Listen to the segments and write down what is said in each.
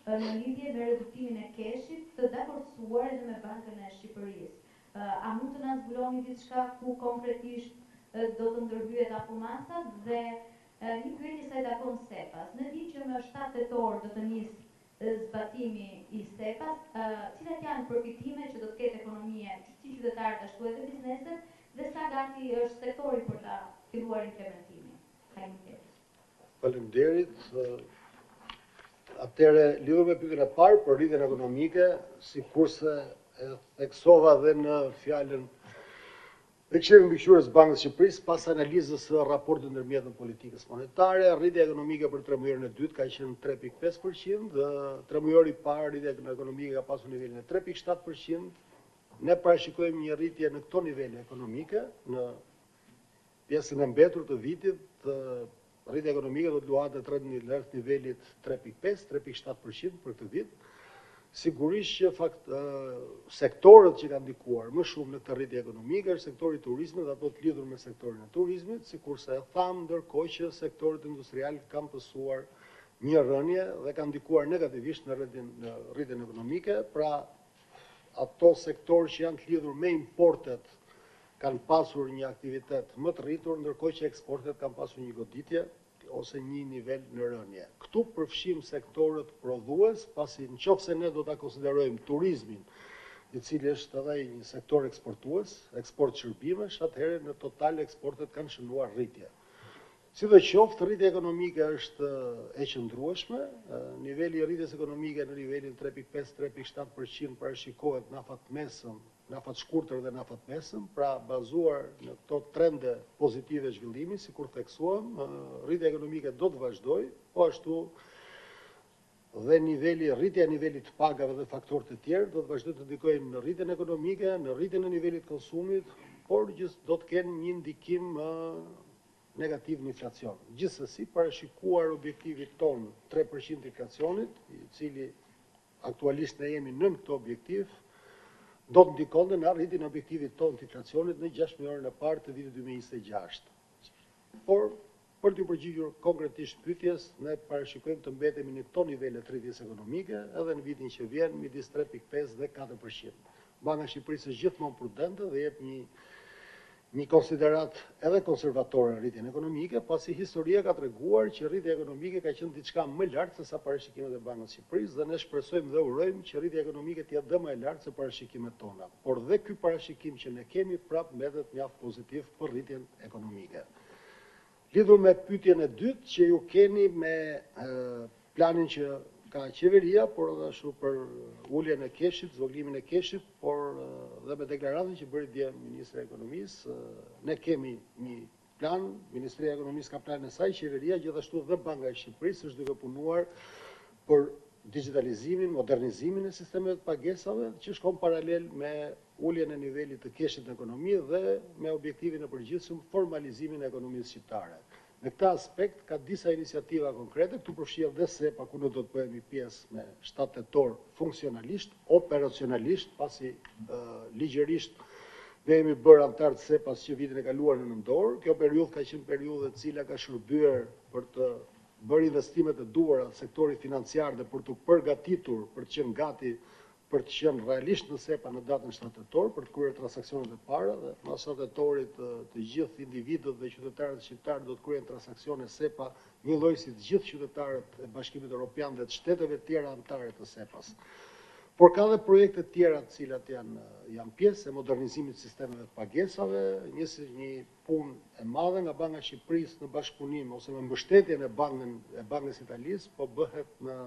në lidhje me reduktimin e cash-it të dakordësuar edhe me Bankën e Shqipërisë. A mund të na zbuloni diçka ku konkretisht do të ndërhyhet apo masat dhe një pyetje sa i takon SEPA-s. Ne dimë që më 7 tetor do të nisë zbatimi i SEPA-s, cilat janë përfitimet që do të ketë ekonomia, si qytetarët ashtu edhe bizneset dhe sa gati është sektori për ta filluar implementimin? Faleminderit. Faleminderit. Atëherë, lidhur me pyetjen e parë për rritjen ekonomike, sikurse e theksova dhe në fjalën e Këshillit Mbikëqyrës të Bankës së Shqipërisë, pas analizës së raportit ndërmjetëm politikës monetare, rritja ekonomike për tremujorin e dytë ka qenë 3.5% dhe tremujori i parë rritja ekonomike ka pasur nivelin e 3.7%. Ne parashikojmë një rritje në këto nivele ekonomike në pjesën e mbetur të vitit. Rritja ekonomike do të luhatet rreth nivelit 3.5, 3.7% për këtë vit. Sigurisht që fakt, sektorët që kanë ndikuar më shumë në këtë rritje ekonomike është sektori i turizmit dhe ato të lidhur me sektorin e turizmit, sikurse e thamë, ndërkohë që sektorët industrial kanë pësuar një rënie dhe kanë ndikuar negativisht në rritjen në rritjen ekonomike, pra ato sektorë që janë të lidhur me importet kanë pasur një aktivitet më të rritur, ndërkohë që eksportet kanë pasur një goditje ose një nivel në rënie. Këtu përfshim sektorët prodhues, pasi në qoftë se ne do ta konsiderojmë turizmin, i cili është edhe një sektor eksportues, eksport shërbimesh, atëherë në total eksportet kanë shënuar rritje. Sidoqoftë, rritja ekonomike është e qëndrueshme, niveli i rritjes ekonomike në nivelin 3.5-3.7% parashikohet në afatmesëm, në afatshkurtër dhe në afatmesëm, pra bazuar në këto trende pozitive zhvillimi, sikur theksuam, rritja ekonomike do të vazhdojë, po ashtu dhe niveli, rritja e nivelit të pagave dhe faktorë të tjerë do të vazhdojnë të ndikojnë në rritjen ekonomike, në rritjen e nivelit të konsumit, por gjithë do të kenë një ndikim negativ në inflacion. Gjithsesi, parashikuar objektivit tonë 3% inflacionit, i cili aktualisht ne jemi nën këtë objektiv, do të ndikonte në arritjen e objektivit tonë të inflacionit në 6 mujorin e parë të vitit 2026. Por, për t'ju përgjigjur konkretisht pyetjes, ne parashikojmë të mbetemi në këto nivele të rritjes ekonomike edhe në vitin që vjen midis 3.5 dhe 4%. Banka e Shqipërisë është gjithmonë prudente dhe jep një konsideratë edhe konservatore në rritjen ekonomike, pasi historia ka treguar që rritja ekonomike ka qenë diçka më lart se sa parashikimet e Bankës së Shqipërisë dhe ne shpresojmë dhe urojmë që rritja ekonomike të jetë dhe më e lartë se parashikimet tona. Por dhe ky parashikim që ne kemi prapë mbetet mjaft pozitiv për rritjen ekonomike. Lidhur me pyetjen e dytë që ju keni me planin që ka qeveria, por edhe ashtu për uljen e cash-it, zvogëlimin e cash-it, por dhe me deklaratën që bëri dje Ministria e Ekonomisë, ne kemi një plan, Ministria e Ekonomisë ka planin e saj, qeveria gjithashtu dhe Banka e Shqipërisë është duke punuar për digitalizimin, modernizimin e sistemeve të pagesave, që shkon paralel me uljen e nivelit të cash-it në ekonomi dhe me objektivin e përgjithshëm formalizimin e ekonomisë shqiptare. Në këtë aspekt ka disa iniciativa konkrete, këtu përfshihet dhe SEPA, ku ne do të bëhemi pjesë me 7 tetor funksionalisht, operacionalisht, pasi ligjërisht ne jemi bërë anëtar të SEPA-s që vitin e kaluar në nëntor. Kjo periudhë ka qenë periudhë e cila ka shërbyer për të bërë investimet e duhura në sektorin financiar dhe për të përgatitur për të qenë gati për të qenë realisht në SEPA në datën 7 tetor, për të kryer transaksionet e para dhe mas 7 tetorit të gjithë individët dhe qytetarët shqiptarë do të kryejnë transaksione SEPA njëlloj si të gjithë qytetarët e Bashkimit Evropian dhe të shteteve të tjera anëtare të SEPA-s. Por ka dhe projekte të tjera të cilat janë pjesë e modernizimit të sistemeve të pagesave, një si një punë e madhe nga Banka e Shqipërisë në bashkëpunim ose me mbështetjen e Bankën e Bankës Italisë po bëhet në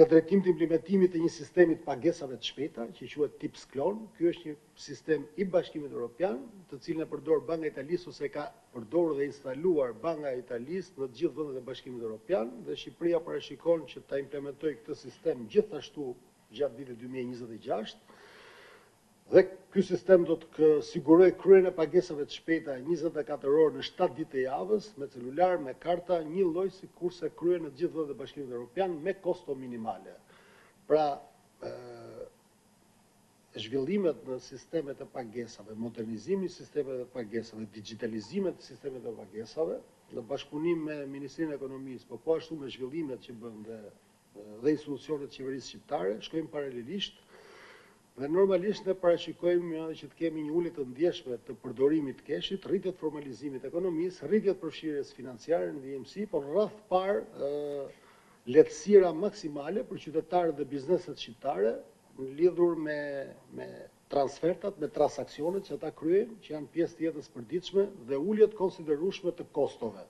drejtim të implementimit të një sistemi të pagesave të shpejta, që quhet TIPS Clone. Ky është një sistem i Bashkimit Evropian, të cilin e përdor Banka e Italisë ose ka përdorur dhe instaluar Banka e Italisë në të gjithë vendet e Bashkimit Evropian dhe Shqipëria parashikon që ta implementojë këtë sistem gjithashtu gjatë vitit 2026. Dhe ky sistem do të sigurojë kryerjen e pagesave të shpejta 24 orë në 7 ditë të javës, me celular, me karta, njëlloj sikurse kryhen në të gjithë vendet e Bashkimit Evropian me kosto minimale. Pra, zhvillimet në sistemet e pagesave, modernizimi i sistemeve të pagesave, digitalizimet e sistemeve të pagesave, në bashkëpunim me Ministrinë e Ekonomisë, po po ashtu me zhvillimet që bën dhe dhe institucionet e qeverisë shqiptare, shkojnë paralelisht dhe normalisht ne parashikojmë që të kemi një ulje të ndjeshme të përdorimit të keshit, rritje të formalizimit të ekonomisë, rritje të përfshirjes financiare në vijimësi, por në radhë të parë lehtësira maksimale për qytetarët dhe bizneset shqiptare lidhur me me transfertat, me transaksionet që ata kryejnë, që janë pjesë të jetës së përditshme dhe ulje të konsiderueshme të kostove.